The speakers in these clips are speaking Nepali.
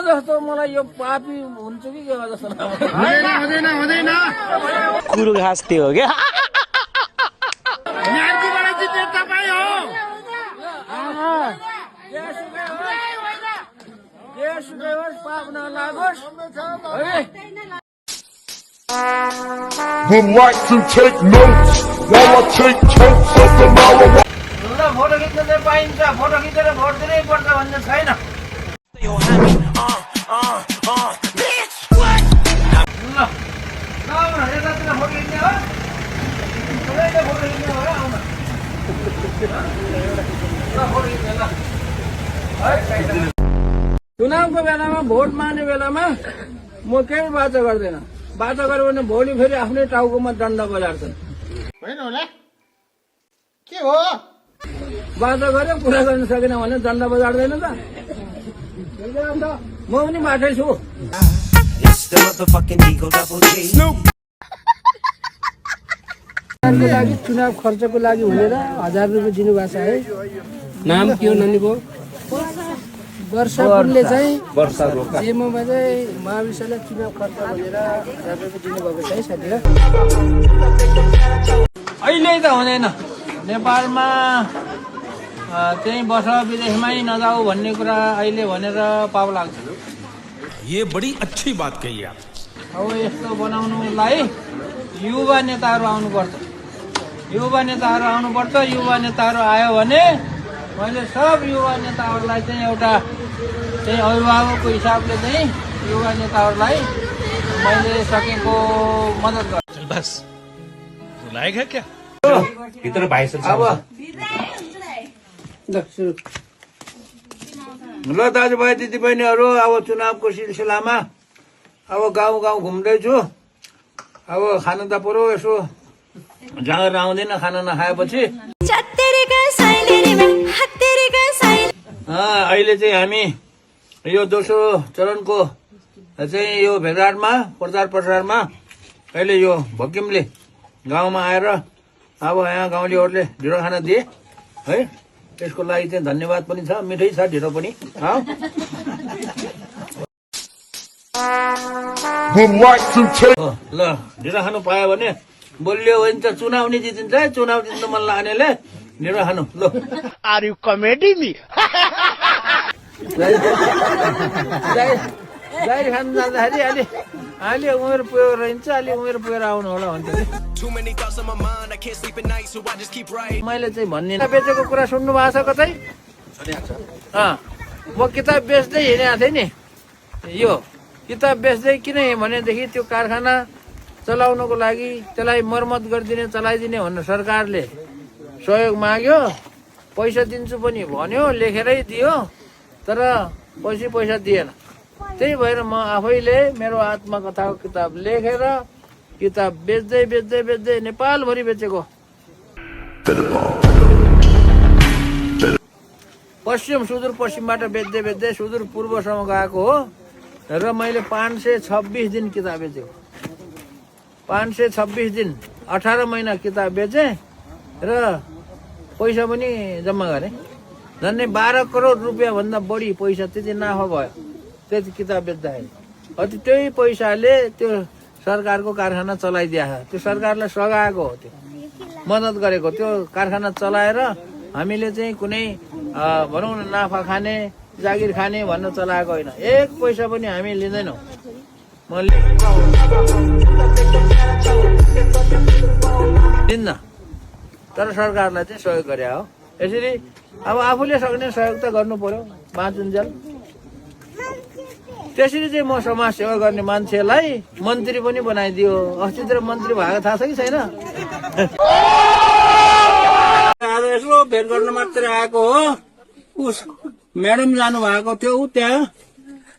जस्तो मलाई यो पापी हुन्छ कि के जस्तो हुँदैन कुरो घाँस त्यो हो क्या पाप नलागोस् would like to take notes while I take totes of the marijuana. Photo खिच्न चाहिँ पाइन्छ फोटो खिचेर भोट दिनै पर्छ भन्ने छैन ल आउन यतातिर फोटो खिच्ने हो सबैले फोटो खिच्ने हो आउन ल फोटो खिच्ने ल चुनावको बेलामा भोट माग्ने बेलामा म केही बाचा गर्दैन बाचा गर्यो भने भोलि फेरि आफ्नै टाउकोमा दण्ड बजार्छन् होइन होला के हो बाचा गर्यो कुरा गर्न सकेन भने दण्ड बजार्दैन त म पनि बाटै छु लागि चुनाव खर्चको लागि भनेर 1000 रुपियाँ दिनुभएको छ है नाम के हो नानीको वर्षापुरले चाहिँ जेमोमा चाहिँ महाविश्वलाई चुनाव खर्च भनेर 1000 रुपियाँ दिनुभएको छ है साथीहरू अहिले त हुँदैन नेपालमा त्यही बस विदेशमै नजाऊ भन्ने कुरा अहिले भनेर पाउ लाग्छ ये बड़ी अच्छी बात कही आप अब यस्तो बनाउनुलाई युवा नेताहरू आउनुपर्छ युवा नेताहरू आयो भने मैले सब युवा नेताहरूलाई चाहिँ एउटा चाहिँ अभिभावकको हिसाबले चाहिँ युवा नेताहरूलाई मैले सकेको मद्दत गर्छु बस लायक है क्या भित्र भाइस अब ल दाजुभाइ दिदीबहिनीहरू अब चुनावको सिलसिलामा अब गाउँ गाउँ घुम्दैछु अब खानु त परो यसो जाँगर आउँदैन खाना नखाएपछि अहिले चाहिँ हामी यो दोस्रो चरणको चाहिँ यो भेटघाटमा प्रचार प्रसारमा अहिले यो भकिमले गाउँमा आएर अब यहाँ गाउँलेहरूले ढिँडो खाना दिए है त्यसको लागि चाहिँ धन्यवाद पनि छ मिठै छ ढिँडो पनि ल ढिँडो खानु पायो भने बोलियो भने त चुनाव नि जितिन्छ है चुनाव जित्नु मन लाग्नेले ढिँडो खानु ल आर यु कमेडी मी गाडी खानु जाँदाखेरि अलि उमेर पुगेर रहन्छ अलि उमेर पुगेर आउनु होला भन्छ मैले चाहिँ भन्ने बेचेको कुरा सुन्नु भएको छ कतै म किताब बेच्दै हिँडेको थिएँ नि यो किताब बेच्दै किन भनेदेखि त्यो कारखाना चलाउनको लागि त्यसलाई मर्मत गरिदिने चलाइदिने भनेर सरकारले सहयोग माग्यो पैसा दिन्छु पनि भन्यो लेखेरै दियो तर पैसा दिएन त्यही भएर म आफैले मेरो आत्मकथाको किताब लेखेर किताब बेच्दै नेपालभरि बेचेको सुदूरपश्चिमबाट बेच्दै सुदूर पूर्वसम्म गएको हो र मैले 526 दिन किताब बेचेको 526 दिन 18 महिना किताब बेचेँ र पैसा पनि जम्मा गरेँ झन्डै 12 करोड रुपियाँ भन्दा बढी पैसा त्यति नाफा भयो त्यति किताब बेच्दाखेरि त्यही पैसाले त्यो सरकारको कारखाना चलाइदिएको त्यो सरकारलाई सघाएको हो त्यो मद्दत गरेको त्यो कारखाना चलाएर हामीले चाहिँ कुनै भनौँ न नाफा खाने जागिर खाने भन्न चलाएको होइन एक पैसा पनि हामी लिँदैनौँ दिन्न तर सरकारलाई चाहिँ सहयोग गरे हो यसरी अब आफूले सक्ने सहयोग त गर्नु पर्यो बाँचुन्जेल त्यसरी चाहिँ म समाज सेवा गर्ने मान्छेलाई मन्त्री पनि बनाइदियो अस्तितिर मन्त्री भएको थाहा छ कि छैन आज यसो भेट गर्न मात्रै आएको हो उस म्याडम जानु भएको थियो ऊ त्यहाँ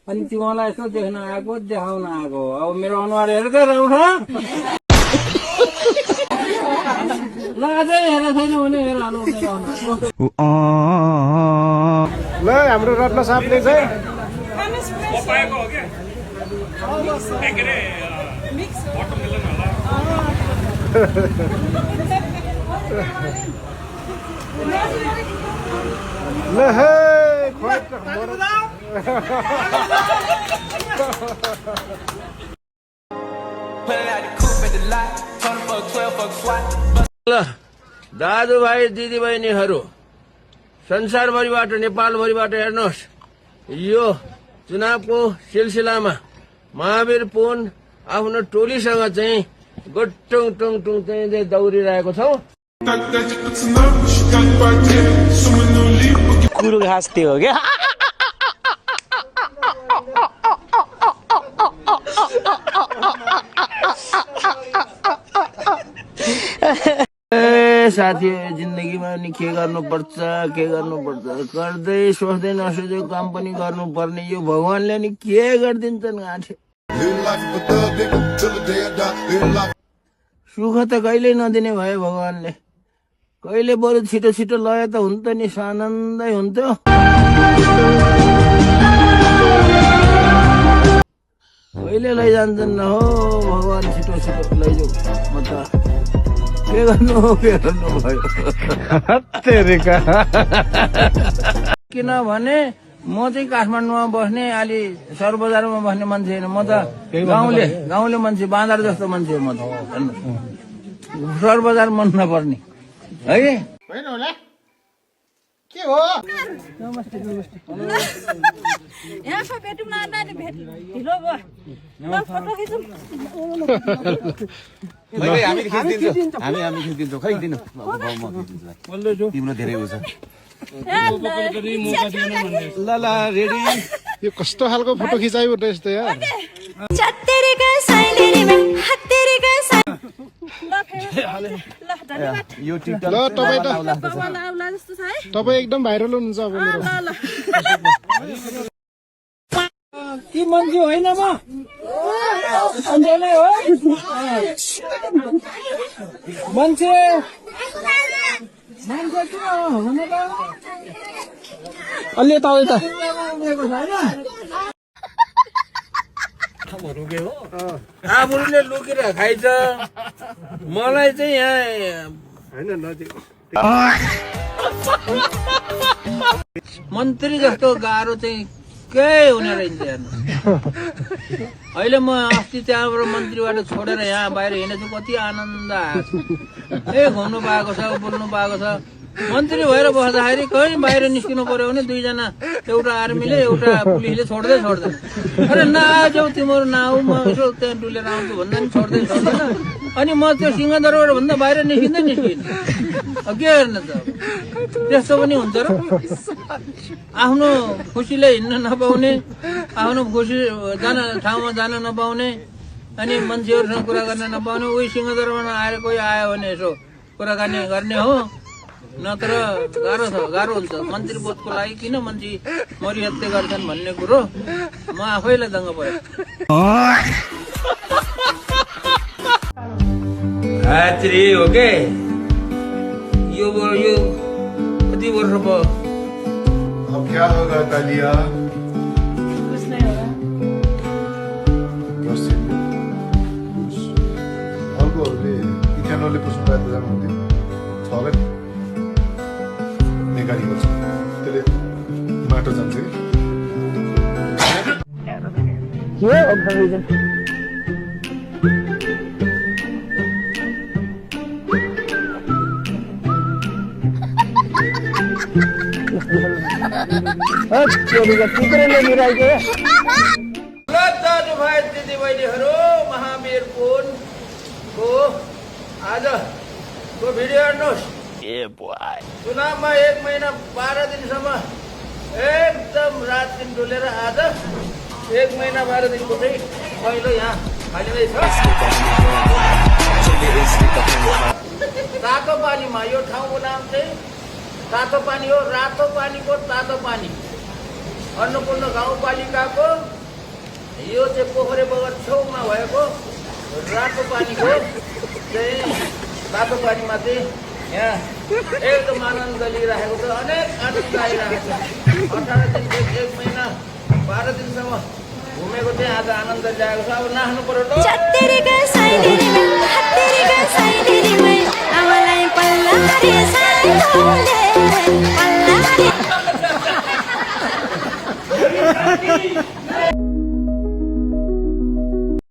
अनि तिमीलाई यसो देख्न आएको देखाउन आएको अब मेरो अनुहार हेरेकै रहन्छ ल अझै हेरेको छैन भने हेर ल हाम्रो रत्न साहबले चाहिँ ल हे ल दाजुभाइ दिदीबहिनीहरू संसारभरिबाट नेपालभरिबाट हेर्नुहोस् यो चुनावको सिलसिलामा महावीर पुन आफ्नो टोलीसँग चाहिँ गोटुङ टुङ टुङ चाहिँ दौडिरहेको छौँ। कुरो घाँस त्यो हो क्या साथी जिन्दगीमा नि के गर्नुपर्छ गर्दै सोच्दै नसोचेको काम पनि गर्नुपर्ने यो भगवानले नि के गरिदिन्छन् गाँठे। सुख त कहिले नदिने भयो भगवानले, कहिले बरु छिटो छिटो लय त हुन्थ्यो नि, आनन्दै हुन्थ्यो। कहिले लैजान्छन् न हो भगवान, छिटो छिटो लैजाऊ। म त के गर्नु भयो किनभने म चाहिँ काठमाडौँमा बस्ने, अलि सहर बजारमा बस्ने मान्छे होइन। म त गाउँले मान्छे, बाँदर जस्तो मान्छे हो म त। सहर बजार मन नपर्ने है। होइन होला के हो यहाँ भेटौँ न, भेट ढिलो भयो। ल फोटो खिचौँ। हामी खिचिदिन्छौँ खै दिनु तिम्रो धेरै हुन्छ ल ल रेडी यो कस्तो खालको फोटो खिचाइ उठ्यो यस्तो यार। यो टिकटक ल तपाईँ एकदम भाइरल हुनुहुन्छ अब मेरो। ती मान्छे होइन म नै हो मान्छे किन हुने त अलि यता आफूले लुकेर खाइन्छ। मलाई चाहिँ यहाँ मन्त्री जस्तो गाह्रो चाहिँ केही हुने रहेछ हेर्नु। अहिले म अस्ति त्यहाँबाट मन्त्रीबाट छोडेर यहाँ बाहिर हिँडेछु, कति आनन्द आएको। घुम्नु पाएको छ, बोल्नु पाएको छ। मन्त्री भएर बस्दाखेरि कहीँ बाहिर निस्किनु पर्यो भने दुईजना, एउटा आर्मीले एउटा पुलिसले छोड्दै अरे नआऊ तिमीहरू नआऊ, म यसो त्यहाँ डुलेर आउँछु भन्दा पनि छोड्दैन। अनि म त्यो सिंहदरबार भन्दा बाहिर निस्किँदै के गर्ने त। त्यस्तो पनि हुन्छ र, आफ्नो खुसीले हिँड्न नपाउने, आफ्नो खुसी ठाउँमा जान नपाउने, अनि मान्छेहरूसँग कुरा गर्न नपाउने। उही सिंहदरबारमा आएर कोही आयो भने यसो कुराकानी गर्ने हो, नत्र गाह्रो हुन्छ। मन्त्री पदको लागि किन मान्छे मरिहत्या गर्छन् भन्ने कुरो म आफैलाई दङ्ग पर्यो। हो के यो कति वर्ष भयो। अब क्या होगा तालिया? कुछ नहीं होगा। अर्कोहरूले इक्यानोले पुस्नु पाए त जानुहुन्थ्यो, छ होला नि नेगारी गर्छ, त्यसले माटो जान्छ कि दाजुभाइ दिदीबहिनीहरू, महावीर पुनको आजको भिडियो हेर्नुहोस्। चुनावमा 1 महिना 12 दिनसम्म एकदम रात दिन डुलेर आज 1 महिना 12 दिनको चाहिँ पहिलो यहाँ हालिँदैछ। तातो पानीमा, यो ठाउँको नाम चाहिँ तातो पानी हो, रातो पानीको तातो पानी। अन्नपूर्ण गाउँपालिकाको यो चाहिँ पोखरे बगर छेउमा भएको रातो पानीको चाहिँ तातो पानीमा चाहिँ यहाँ एकदम आनन्द लिइराखेको छ, अनेक आनन्द आइरहेको छ। 18 दिनदेखि 1 महिना 12 दिनसम्म घुमेको चाहिँ आज आनन्द ल्याएको छ। अब नाच्नु पर्यो त। है